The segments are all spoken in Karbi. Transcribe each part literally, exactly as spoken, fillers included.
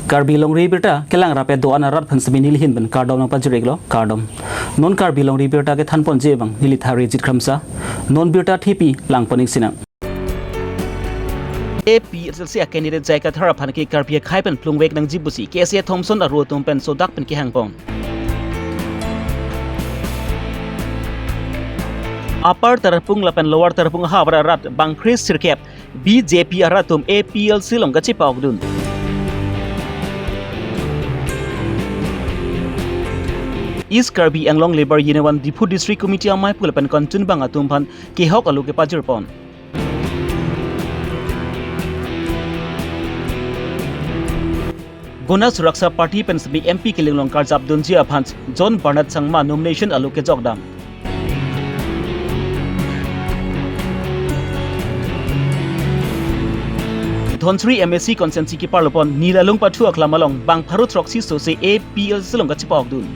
Karbi Longri Abirta kelang rap-et do-an arat aphan semi nelihin pen kardom nangpajir-iklo, kardom. Non Karbi Longri Abirta kethanponji abang neli Tharijit Kramsa. Non birta thepi langpon-ik sinang. A P H L C a candidate J I Kathar aphan ke Karbi akhei pen plungvek nangji pusi K S A Thomson aro atum pen sodak pen kehangpon. Upper Tarapung lapen Lower Tarapung ahavar arat bang kre sirkep B J P arat atum A P H L C along kachepa-okdun. East Karbi Anglong Labour Union Diphu District Committee amei pu lapen kanchunbang atum aphan kehok alo kepajirpon. Gona Suraksha Party pen semi M P kelinglong karjapdunji aphan John Bernard Sangma nomination alo kejokdam. Dhansiri M A C constituency keparlopon Nila Lung Pathu aklam along bang pharo throksi sose A P H L C along kachepa-okdun.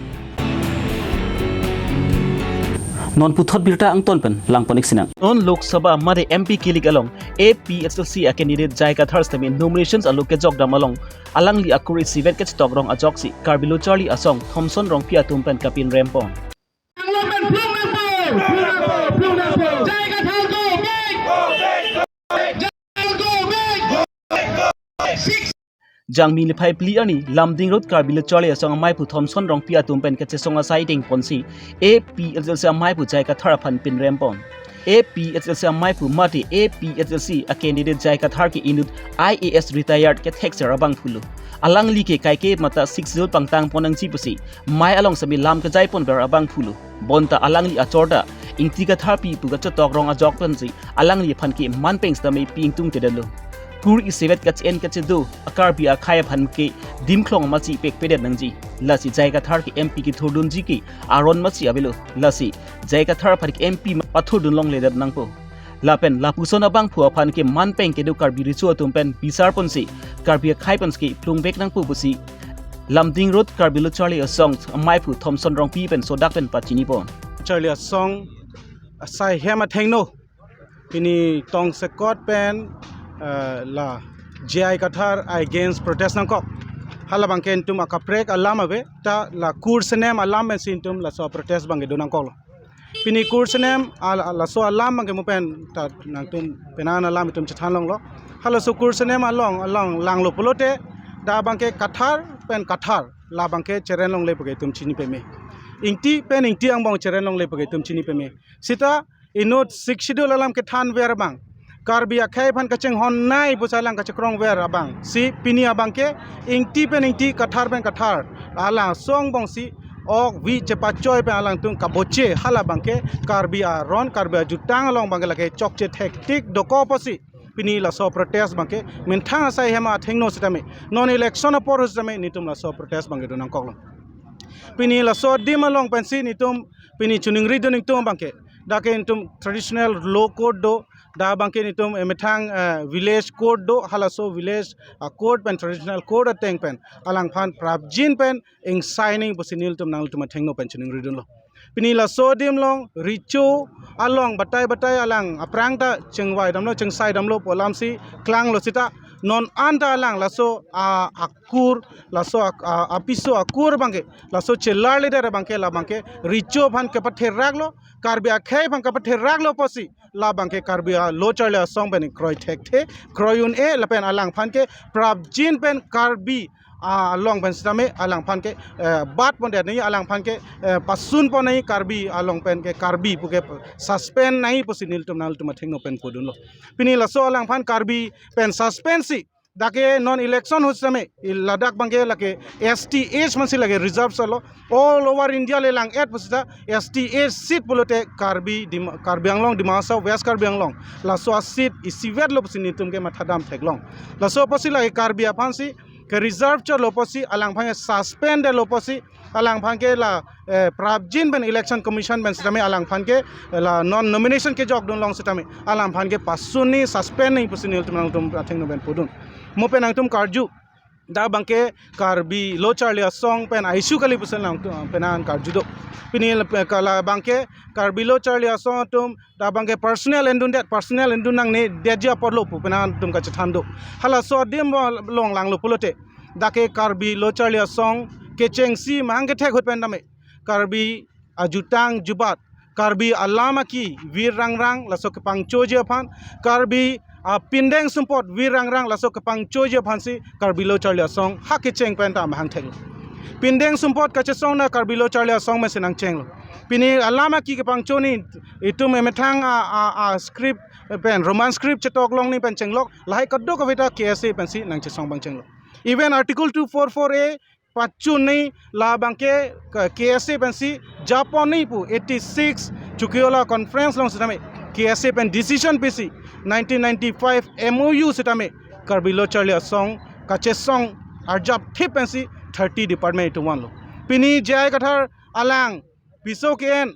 Non puthot birta angton pen langpon-ik sinang. Non Lok Sabha mate M P kilik along A P H L C a candidate J I Kathar sitame nominations alo kejokdam along alangli akur isivet kachetok rong ajoksi Karbi Lo Charli Asong Thomson Rongpi atum pen kapinrempon. J I Kathar go back! J I Kathar go back! Jangmi niphai phli arni Lumding Road Karbi Lo Charli Asong amei pu Thomson Rongpi atum pen kachesong asai dengponsi A P H L C amei pu J I Kathar aphan pinrempon. A P H L C amei pu mate A P H L C a candidate J I Kathar ke inut I A S retired kethekser abangphulo. Alangli ke kaike mata Sixth Schedule pangtangpon nangji pusi mei along semi lam kejaiponver abangphulo. Bonta alangli achorta Ingti Katharpi pu kachetok rong ajok pensi alangli aphan ke manpeng sitame pi ingtungtedetlo. Kur isivet kache-en kachedo a Karbi akhei aphan ke dimklong masi pekpedet nangji. Lasi J I Kathar ke M P kethurdunji ke aron masi avelo. Lasi J I Kathar aphan ke M P pathurdun longledet nangpo. Lapen lapuson abangphu aphan ke manpeng kedo Karbi Riso atum pen bisarponsi Karbi akhei pen ke plungvek nangpo pusi Lumding Road Karbi Lo Charli Asong amei pu Thomson Rongpi pen sodak pen pachinipon. Charli Asong asai hem athengno pini tongsekot pen, eh, la J I Kathar against protest nangkok. Hala abangke itum akaprek alam ave, ta la kur senem alam pensi itum laso protest abangke do nangkoklo. Pini kur senem al-, laso alam abangke mo pen ta nangtum penan alam itum chethan longlo. Halaso kur senem along, along langlo pulote, dak abangke Kathar pen Kathar, la abangke cheren longle puke itum chini peme. Ingti pen Ingti angbong cheren longle puke itum chini peme. Sita inut Sixth Schedule alam kethanver abang, Karbi akhei aphan kachinghon nai pusi alang kachekrongver abang, si pini abangke Ingti pen Ingti, Kathar pen Kathar, alang asong angbongsi ok vi chepachoi pen alangtum kaboche, hala abangke Karbi aron, Karbi ajutang along abangke lake chokche thektik dokok pusi pini laso protest abangke minthang asai hem athengno sitame, non election apor sitame nitum laso protest abangke do nangkoklo. Pini laso adim along pensi nitum pini choningridun ingtung abangke, dak ke itum traditional law court do, dak abangke itum emethang, eh, village court do, halaso village, ah, court pen traditional court ateng pen alangphan prapjin pen ingsai nang pusi nelitum nanglitum athengno pen choningridunlo. Pini laso adim along recho along batai batai alang aphrang ta chingvai damlo, chingsai damlo pu alamsi klanglo sita, non anta alang laso, ah, akur, laso ak-, ah, apiso akur abangke, laso chelarledet abangke, la abangke recho aphan kepatheraklo, Karbi akhei aphan kepatheraklo pusi, la abangke Karbi a Lo Charli Asong pen kroi thekthe, kroi un-e, lapen alangphan ke prapjin pen Karbi, ah, along pen sitame alangphan ke, eh, bat pondet nangji, alangphan ke, eh, pasunpon nangji, Karbi along pen ke Karbi puke suspend nangji pusi nelitum nanglitum athengno pen pudunlo. Pini laso alangphan Karbi pen suspend si, dak ke non election ahut sitame, i ladak abangke lake S T H mansi lake reserve salo. All over India le lang-et pusita S T H seat pulote Karbi Dim-, Karbi Anglong, Dima Hasao, West Karbi Anglong, laso a seat isivetlo pusi nitum ke mathadam theklong. Laso pusi lake Karbi aphansi ke reserve chotlo pusi, alangphan ke suspend detlo pusi, alangphan ke la, eh, prapjin pen Election Commission pen sitame alangphan ke la non nomination kejokdun long sitame alangphan ke pasun nangji, suspend nangji pusi nelitum nangtum athengno pen pudun. Mo pen nangtum karju, dak abangke Karbi Lo Charli Asong pen a-issue kali pusi nangtum penan karju do. Pini la, ka la abangke Karbi Lo Charli Asong atum dak abangke personal endundet, personal endun nangnedetji apotlo pu penan atum kachethan do. Halaso adim along langlo pulote, Dak ke Karbi Lo Charli Asong kechengsi mahang kethek ahut pen tame Karbi ajutang jubat, Karbi alam aki vir rangrang laso kepangchoji aphan, Karbi, ah, pindeng sumpot vir rangrang laso kepangchoji aphansi Karbi Lo Charli Asong ha kecheng pen ta mahang theklo. Pindeng sumpot kachesong na Karbi Lo Charli Asong mesen nangchenglo. Pini alam aki kepangcho ni itum emethang a, a, a script pen, Roman script chetok longni pen chenglok, lahai kadokave ta K S A pensi nangchesong abang chenglo. Even Article two four four A pachun ni labang ke, ke, K S A pensi japon ni pu eighty-six Chukiyola Conference along sitame K S A pen decision pisi nineteen ninety-five M O U sitame Karbi Lo Charli Asong kachesong arjap thip pensi thirty department itum vanlo. Pini J I Kathar alang piso ke-en,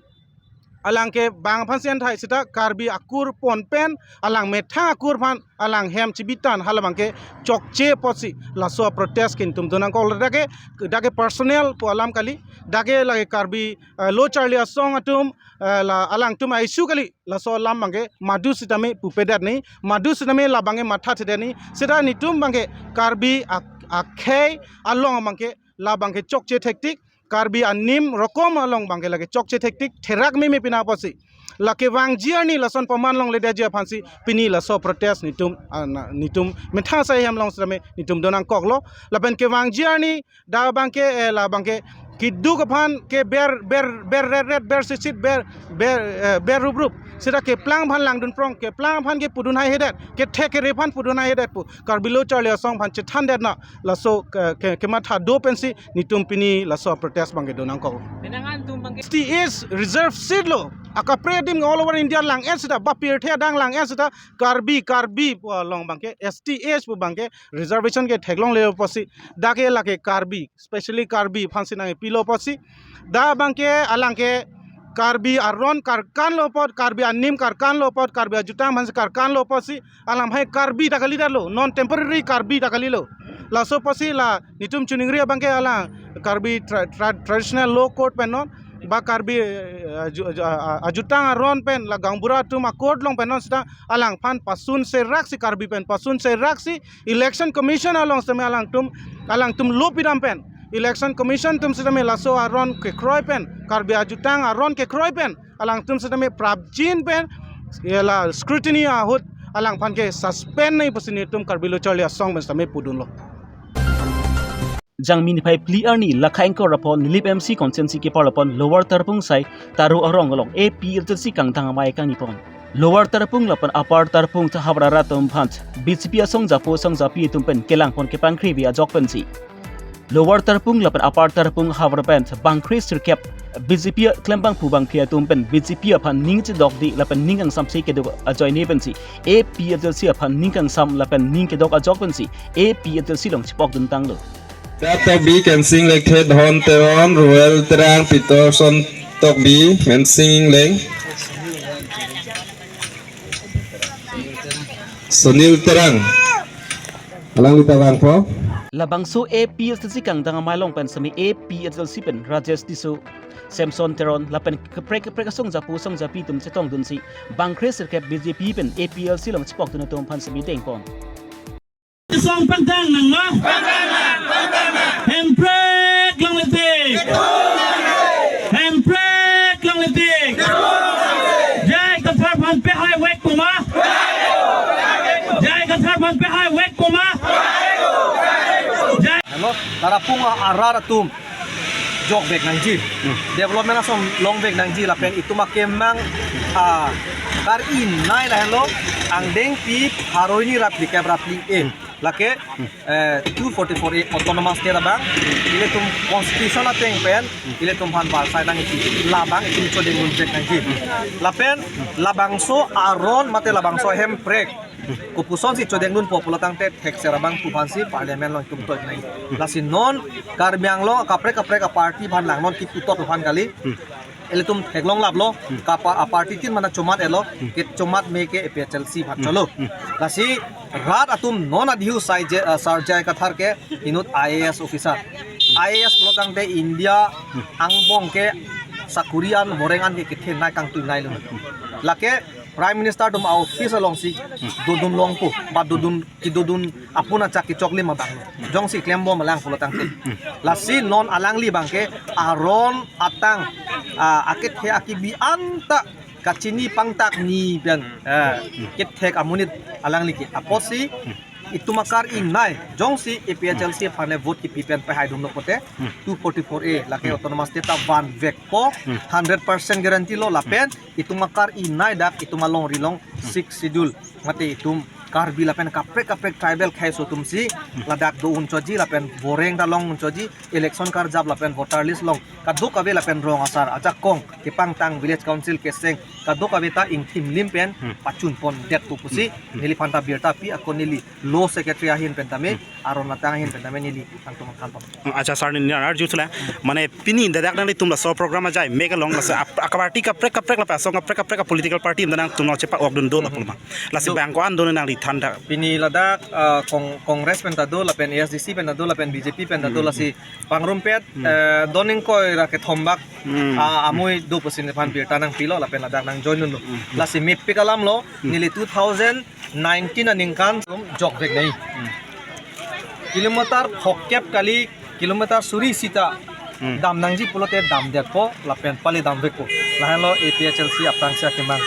alang ke bang aphansi enthai sita Karbi akur pon pen alang methang akur aphan alang hem chibitan halabang ke chokche apotsi laso protest ke itum donangkok. Dak ke, dak ke personal pu alam kali, dak ke lake Karbi, eh, Lo Charli Asong atum, eh, la alangtum a-issue kali, laso alam abang ke madu sitame pupedet ni, madu sitame labang ke mathathedet ni, sita netum abang ke Karbi ak-, akhei along abang ke labang ke chokche thektik, Karbi anim rokom along abang ke lake chokche thektik, therak meme pina apotsi lake vangji arni lason paman longledetji aphansi pini laso protest netum, ah, na, netum methang asai hem along sitame netum donangkoklo. Lapen kevangji arni dak abang ke, eh, labang ke keduk aphan ke ber, ber, ber ret ret, ber sitsit, ber, ber, eh, ber rup rup, sita keplang aphan langdun prong, keplang aphan ke pudun haihedet, kethek kere aphan pudun haihedet pu Karbi Lo Charli Asong aphan chethandet na laso ke, ke, kematha do pensi netum pini laso protest abang ke donangkok. Penang antum abang ke S T East reserve seat lo. Akaprek adim all over India lang-et sita, ba pirthe adang lang-et sita, Karbi, Karbi pu along abang ke S T East pu abang ke reservation ke theklongle apotsi, dak ke lake Karbi, specially Karbi aphansi nangpilo apotsi, dak abang ke alang ke Karbi aron karkanlo apot, Karbi anim karkanlo apot, Karbi ajutang aphansi karkanlo apotsi, alang hai Karbi ta kalidetlo, non temporary Karbi ta kalilo. Laso apotsi la netum choningri abang ke alang Karbi tra-, tra-, traditional law court pen non, ba Karbi, eh, aju-, aju-, a-, a-, ajutang aron pen la gaonbura atum a-court along pen non sita alangphan pasun seraksi, Karbi pen pasun seraksi Election Commission along sitame alangtum, alangtum lo pidam pen, Election Commission atum sitame laso aron kekroi pen, Karbi ajutang aron kekroi pen alangtum sitame prapjin pen, ya la scrutiny ahut alangphan ke suspend nangji pusi netum Karbi Lo Charli Asong pen sitame pudunlo. Jangmi niphai phli arni lakha ingkoi ra pho Nilip M C constituency keparlo pon Lower Tarapung asai Taro arong along A P H L C kangdang amei kangni pon. Lower Tarapung lapen Upper Tarapung ta Habra rat atum aphan B J P asong japo asong japi atum pen kelang pon kepangkri ave ajok pensi Lower Tarapung lapen Upper Tarapung havar pen bangkre sirkep B J P klembangphu bangphi atum pen B J P aphan ning chedokde lapen ning kangsamse kedo ajoine pensi A P H L C aphan ning kangsam lapen ning kedok ajok pensi A P H L C along chepokdun tanglo. Dak Tokbi, Kensing Lekthe, Dhon Teron, Ruel Terang, Peterson Tokbi, Mensing Ingleng, Sunil Terang. Alangli ta vangpo. Labangso A P H L C kangdang amei along pen sitame A P H L C pen Rajesh Tisso, Samson Teron lapen kaprek kaprek asong japo asong japi atum chetongdunsi bangkre sirkep B J P pen A P H L C along chepokdun atum aphan sitame dengpon. Song pangdang nang ma? Hemprek longle tik. Hemprek longle tik. J I Kathar aphan pehai vek po ma? J I Kathar aphan pehai vek po ma? J I Hello, Tarapung arat atum jokvek nangji. Hmm. Development ason longvek nangji lapen itum akemang, ah, kar-i nai lahenlo, angdengpi pharo hini ra phlikep ra phli-e. Hmm. Lake, hmm, eh, two forty-four A autonomous state abang, ilitum constitution ateng pen, hmm, ilitum aphan barsai nangji, labang itum chodengdunvek nangji. Hmm. Lapen, labangso aron mate labangso hemprek kopusonsi chodengdunpo pulo tangte thekser abangphu aphansi parliament along itum toi nai. Lasi non Karbi Anglong kaprek kaprek a-party aphan lang non kipu tot aphan kali. Ilitum theklonglaplo, kapa a-party tin mana chomat-etlo, ke chomat me ke A P H L C aphan cholo. Lasi rat atum non adihu sai je, ah, Sir J I Kathar ke inut I A S officer. I A S pulo tangte India angbong ke sakuri an voreng an ke kethenei kangtuinei lo. Lake Prime Minister atum a-office alongsi dodun longpo, ba dodun kedodun apun achak kechoklim abang. Jongsi klembom alang pulo tangte. Lasi non alangli abangke aron atang, ah, akethe akibi anta kachini pangtak ni pen, eh, kethek amonit alangli ke. Apotsi itum akar ingnei, jongsi A P H L C aphan le vote kipi pen pehai dun lo pote, two forty-four A lake autonomous state ta vanvekpo, hundred percent guarantee lo lapen itum akar ingnei dak itum alongri along sixth schedule mate itum Karbi lapen kaprek kaprek tribal khei aso atumsi ladak do unchoji lapen boreng ta long unchoji, election karjap lapen voter list along kadokave lapen rong asar ajakong kepangtang village council keseng kadokave ta ingthim lim pen pachun pondetpo pusi neliphan ta birta pi, ako neli law secretary ahin pen tame, aron atang ahin pen tame neli tangtung akam pam. Acha sir, neli arju chula. Mane pini dadak nanglitum laso program ajai mek along laso ap-, aka party kaprek kaprek lapen asong kaprek kaprek a political party nanglitum along chepa-ok dun do lapu ma. Lasi bang ko-an do nangli than dak. Pini ladak, ah, Cong-, Congress pen ta do lapen A S D C pen ta do lapen B J P pen ta do, lasi pangrumpet, eh, don ingkoi ra kethombak, ah, amui do pusi nephan birta nangpilo lapen ladak nang join dunlo. Lasi mepik alam lo, neli two thousand nineteen aningkan jokvek nei. Kilometer phokep kali, kilometer suri sita dam nangji pulote damdetpo lapen pali damvekpo. Lahenlo A P H L C aphrangsi akemang.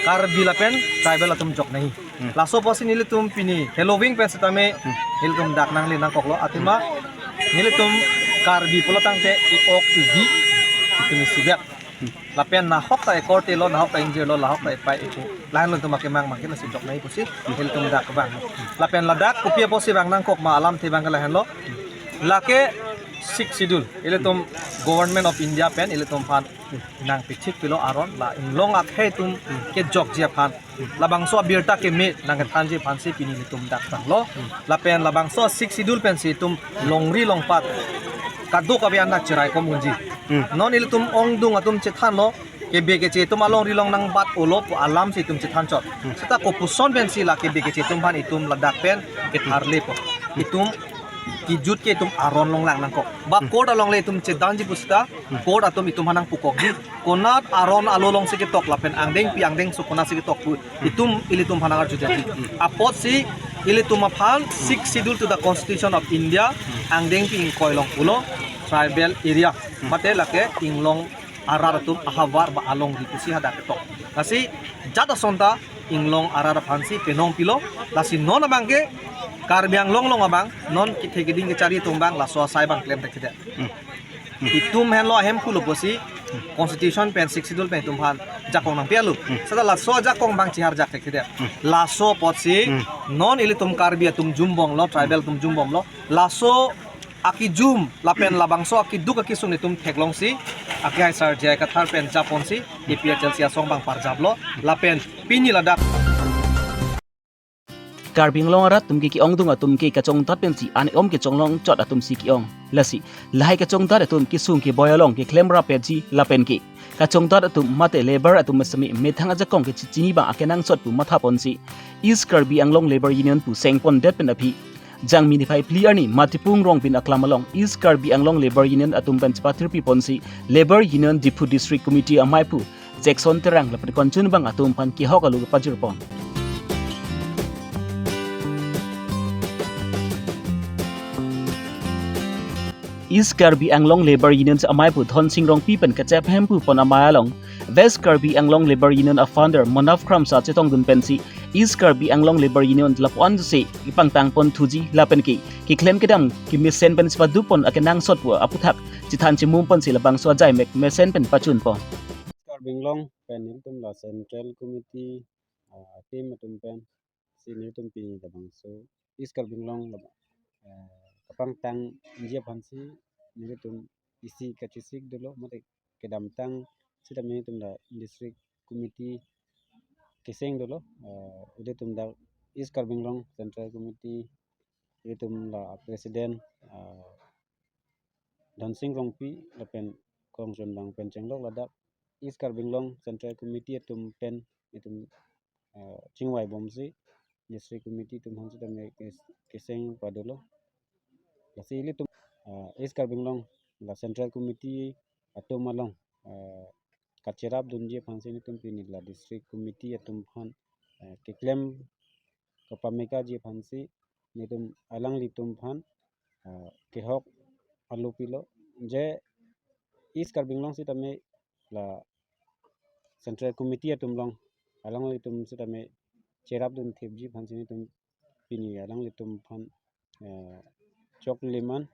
Karbi lapen tribal atum jok nei. Laso apotsi nelitum pini heloving pen setame nelitum dak nangli nangkoklo athema nelitum Karbi pulo tangte e-ok evi itum isibet. Lapen nahok ta ekorte lo, nahok ta ingjir lo, nahok ta epai eku. Lahenlo itum akemang mangkin lasi jok nei pusi nelitum dak vang. Lapen ladak kopi apotsi vang nangkok ma alamthe abangke lahenlo. Lake sixth schedule ilitum Government of India pen ilitum aphan nangpethik pilo aron, la inglong akhei atum kejokji aphan labangso abirta keme nangkethanji aphansi pini nelitum dak vanglo. Lapen labangso sixth schedule pensi itum longri longpat kadokave anak cherai kom unji. Non ilitum ongdung atum chethanlo, kebe keche atum alongri along nangbat-olo pu alamsi itum chethan chot. Seta kopuson pensi la kebe keche atum aphan itum ladak pen ketharlepo. Itum kejut ke itum aron along lang nangkok. Ba court along le itum chedanji pu seta court atum itum aphan nangpukokji. Konat aron alo alongsi ketok lapen angdengpi angdengso konatsi ketok pu itum ilitum aphan arjudetji. Apotsi ilitum aphan sixth schedule to the Constitution of India angdengpi ingkoi along pulo tribal area. Mate lake inglong arat atum ahavar ba alongri pusi hadak ketok. Lasi jat ason ta inglong arat aphansi penong pilo. Lasi non abangke Karbi Anglong along abang non kethe keding kechari atum abang laso asai abang klemthekthedet. Itum henlo ahem pulo pusi Constitution pen sixth schedule pen itum aphan jakong nangpi-etlo. Seta laso ajakong abang chihar jakthekthedet. Laso apotsi non ilitum Karbi atum jumbomlo, tribal atum jumbomlo. Laso akijum lapen labangso akeduk akesung itum theklongsi akehai sar J I Kathar pen japonsi A P H L C asong abang parjaplo lapen pini ladak. Karbi Anglong arat atum ke ke-ongdung atum ke kachongdat pensi an-om kechonglong chot atumsi ke-ong. Lasi lahai kachongdat atum kesung keboi along keklem rapetji lapen ke kachongdat atum mate labour atum semi methang ajakong kechechini abang akenangsot pu mathaponsi East Karbi Anglong Labour Union pu sengpondet pen aphi Jangmi niphai phli arni Matipung Rongbin aklam along East Karbi Anglong Labour Union atum pen chepathirpi ponsi Labour Union Diphu District Committee amei aphu Jackson Terang lapen konchun abang atum aphan kehok alu pajirpon. East Karbi Anglong Labour Union amei aphu Dhonsing Rongpi pen kachep hemphu pon amei along West Karbi Anglong Labour Union a founder Monaf Kramsa chetongdun pensi East Karbi Anglong Labour Union lapu-an si kepangtang pon thuji lapen ke keklem kedam kemesen pen chepaduk pon akenangsot pu aputhak chethan chemum ponsi labangso ajai mek mesen pen pachun pon. Karbi Anglong pen nelitum la Central Committee, ah, team atum pensi nelitum pini labangso East Karbi Anglong laba, eh, kapangtangji aphansi nelitum isi kachesik dolo mate kedamtang sitame nelitum la District Committee keseng dolo, eh, ilitum dak East Karbi Anglong Central Committee ilitum la President, eh, Dhonsing Rongpi lapen kongchun abang pen chenglok ladak East Karbi Anglong Central Committee atum pen itum, eh, chingvai bomsi District Committee atum aphan sitame kes-, keseng padolo. Lasi ilitum, eh, East Karbi Anglong la Central Committee atum along, eh, kacherap dunji aphansi nelitum pini la district committee atum aphan, eh, keklem kapamekaji aphansi nelitum alanglitum aphan, eh, kehok alo pilo, je East Karbi Anglong sitame la Central Committee atum along alanglitum sitame cherap dun thipji aphansi nelitum pini alanglitum aphan, eh, choklim an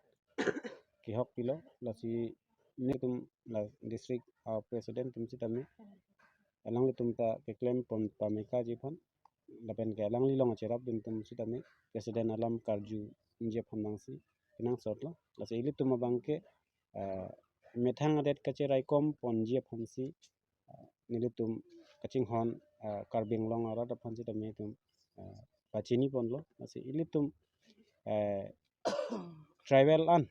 kehok pilo, lasi nelitum la district, ah, president atum sitame alanglitum ta keklem pon pamekaji aphan, lapen ke alangli along cherap dun atum sitame president alam karjuji aphan nangsi kenangsot lo. Lasi ilitum abang ke, ah, methang adet kacheraikom ponji aphansi, ah, nelitum kachinghon, ah, Karbi Anglong arat aphan sitame itum, ah, pachini ponlo. Lasi ilitum, eh, tribal an,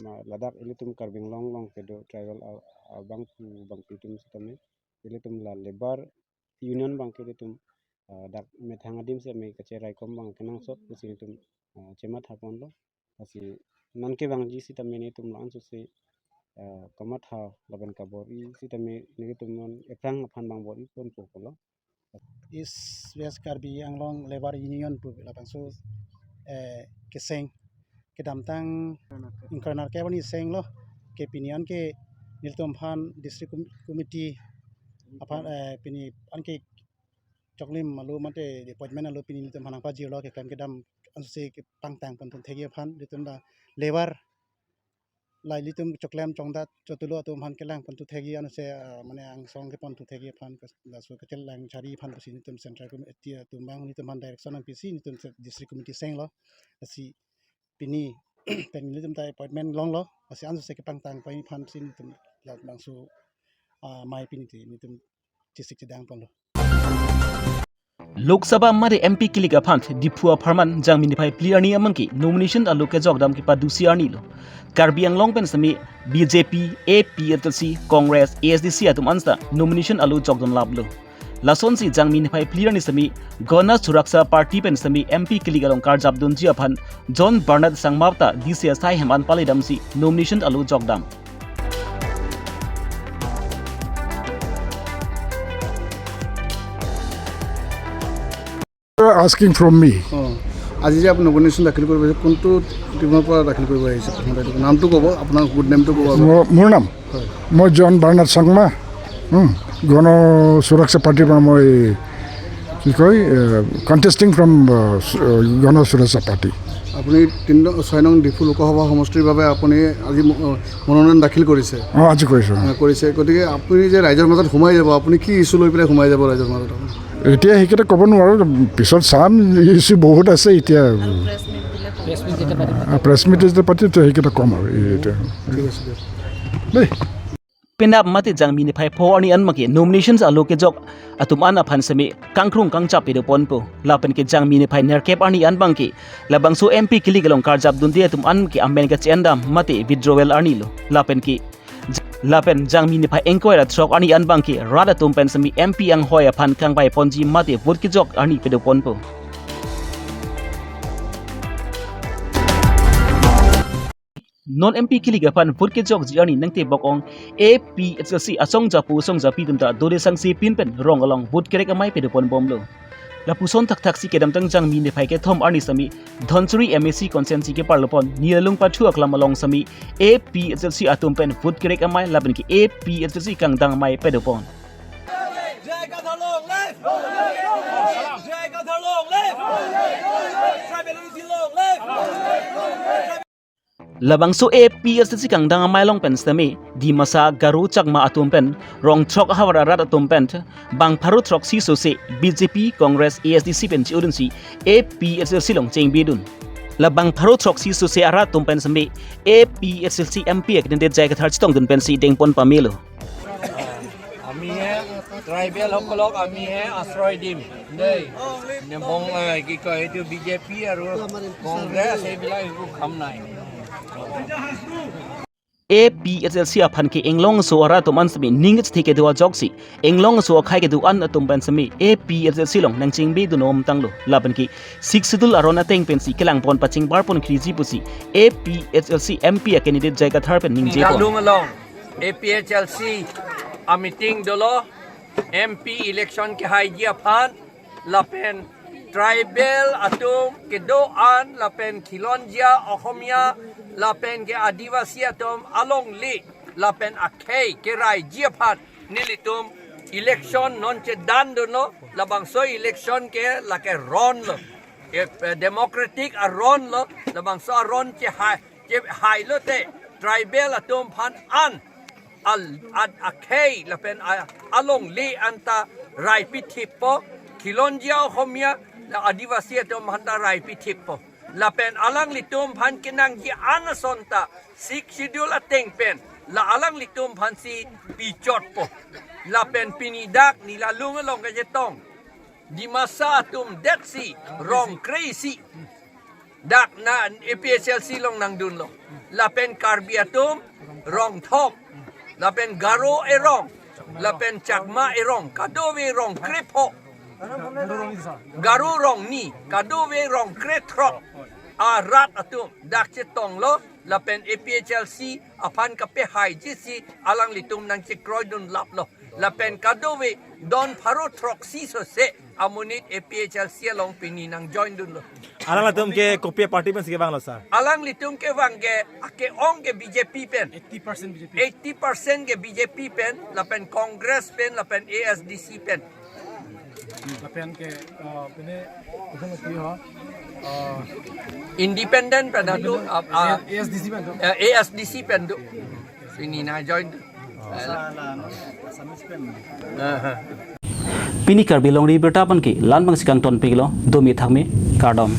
ma, ladak ilitum Karbi Anglong along kedo tribal a-, abangphu bangphu atum sitame ilitum la labour union abang ke ilitum, ah, dak methang adim sitame kacheraikom abang kenangsot pusi itum, ah, chematha ponlo. Lasi non kevangji sitame nelitum la-an sose, eh, kamatha lapen kabor-i sitame nelitum non ephrang aphan abang bor-i ponpo pulo. East West Karbi Anglong Labour Union pu labangso, eh, keseng kedamtang ingkoi ra nerkep arni senglo, ke pini anke nelitum aphan district com-, committee aphan, eh, pini anke choklim alo mate appointment alo pini nelitum aphan nangpajirlo, keklem kedam ansose kepangtang pon thekji aphan, nelitum ta labour la ilitum choklem chongdat chotulo atum aphan kelang pon thekji ansose, ah, mane angsong kepon thekji aphan, kas-, laso kachelang chari aphan pusi nelitum Central Committee atum abang nelitum aphan direction nangpisi nelitum se-, district committee senglo. Lasi pini pen nelitum ta appointment longlo, lasi ansose kepangtang pai aphansi nelitum labangso, ah, mei pini te nelitum chesik chedang ponlo. Lok Sabha mate M P kilik aphan Diphu apharman Jangmi niphai phli arni amangke nomination alo kejokdam kepadusi arni lo. Karbi Anglong pen sitame B J P, A P H L C, Congress, A S D C atum an ta nomination alo jokdam laplo. Lasonsi Jangmi niphai phli arni sitame Gana Suraksha Party pen sitame M P kilik along karjap dunji aphan John Bernard Sangma ta D C asai hem an pale damsi nomination alo jokdam. Asking from me. অ, আজি যে আপুনি নমিনেশ্যন দাখিল কৰিব আহিছে, কোনটো টিমৰ পৰা দাখিল কৰিব আহিছে? প্ৰথমতে এইটো নামটো ক'ব, আপোনাৰ গুড নেমটো ক'ব আগত। মোৰ, মোৰ নাম? হয়। মই জন বাৰ্নাৰ্ড চাংমা, উম, গণ সুৰক্ষা পাৰ্টিৰ পৰা মই, কি কয়, এ, contesting from, এ, সু-, এ, গণ সুৰক্ষা পাৰ্টি। আপুনি তিনি নং, ছয় নং ডিফু লোকসভা সমষ্টিৰ বাবে আপুনি আজি ম-, অ, মনোনয়ন দাখিল কৰিছে? অ, আজি কৰিছোঁ। অ, কৰিছে। গতিকে আপুনি যে ৰাইজৰ মাজত সোমাই যাব, আপুনি কি ইছ্যু লৈ পেলাই সোমাই যাব ৰাইজৰ মাজত আপুনি? এতিয়া সেইকেইটা ক'ব নোৱাৰোঁ, পিছত চাম, ইছ্যু বহুত আছে এতিয়া। প্ৰেছ মিট যেতিয়া পাতিম। আ, প্ৰেছ মিট যেতিয়া পাতিম, তেতিয়া সেইকেইটা ক'ম আৰু, এই এতিয়া। ঠিক আছে দিয়ক। দেই। Penap mate Jangmi niphai pho arni an make nominations alo kejok atum an aphan sitame kangkrung kangchap pedo ponpo. Lapen ke Jangmi niphai nerkep arni an abangke labangso M P kilik along karjap dunde atum an ke amen kache-endam mate withdrawal arni lo. Lapen ke, lapen Jangmi niphai ingkoi ra throk arni an abangke rat atum pen sitame M P anghoi aphan kangvai ponji mate vote kejok arni pedo ponpo. Non M P kilik aphan vote kejokji arni nangtebok ong A P H L C asong japo asong japi atum ta dode sangse pin pen rong along vote kerek amei pedo pon bomlo. Lapuson thakthaksi kedamtang Jangmi niphai kethom arni sitame Dhansiri M A C constituency keparlo pon Nilalung Pathu aklam along sitame A P H L C atum pen vote kerek amei lapen ke A P H L C kangdang amei pedo pon. J I Kathar long live! J I Kathar long live! Tribal unity long live! Labangso A P H L C kangdang amei along pen sitame Dimasa, Garo, Chakma atum pen rong throk ahavar arat atum pen bang pharo throksi sose B J P, Congress, A S D C pen che-odunsi A P H L C along chengbidun. Labang pharo throksi sose arat atum pen sitame A P H L C M P a-candidate J I Kathar chetongdun pensi dengpon pamelo. আমিহে ট্ৰাইবেল সকলক আমিহে আশ্ৰয় দিম দেই। নেমং, এ, কি কয় এইটো, বি জে পি আৰু কংগ্ৰেছ এইবিলাক একো কাম নাই। A P H L C aphan ke inglong aso arat atum an sitame ning kachethek kedo ajoksi inglong aso akhei kedo an atum pen sitame A P H L C along nangchengbidun om tanglo lapen ke Sixth Schedule aron ateng pensi kelang pon pachingbar pon kriji pusi A P H L C M P a-candidate J I Kathar pen ningjepon. Ngalung along A P H L C A meeting dolo, M P election kehaiji aphan, lapen tribal atum kedo-an, lapen khilonjia Ohomia, lapen ke Adivasi atum alongle, lapen akhei keraiji aphan, nelitum election non chedan dunlo, labangso election ke lake ronlo. E, e, democratic aronlo, labangso aron chehai, chehai lote, tribal atum aphan an, al, ad, akhei, lapen a, alongle anta rai pithippo, khilonjia Ohomia, la Adivasi atum aphanta rai pithippo. Lapen alanglitum aphan kenangji an asonta, Sixth Schedule ateng pen, la alanglitum aphansi pichotpo. Lapen pini dak neli along along kachetong, Dimasa atum detsi rong kre-isi. Dak na A P H L C along nangdunlo. Lapen Karbi atum rong thom. Lapen Garo erong. Lapen Chakma erong. Kadokave rong krepho. Garo rong ni. Kadokave rong krethrok. Arat atum dak chetonglo. Lapen A P H L C aphan kapehaijisi alanglitum nangchekroidun laplo. Lapen kadokave don pharo throksi sose amonit A P H L C along pini nangjoin dunlo. Alanglitum ke kopi party pensi kevanglo, sir? Alanglitum kevang ke ake-ong ke B J P pen. Eighty percent B J P. Eighty percent ke B J P pen, lapen Congress pen, lapen A S D C pen. Lapen ke, uh, pine, pine ki ho, uh, independent pen atu, uh, uh, A S D C pen tu. Uh, A S D C pen tu. Pini nangjoin tu. Pini Karbi Longri Abirta aphan ke la-an abangsi kangtonpiklo, domi thakme, kardom.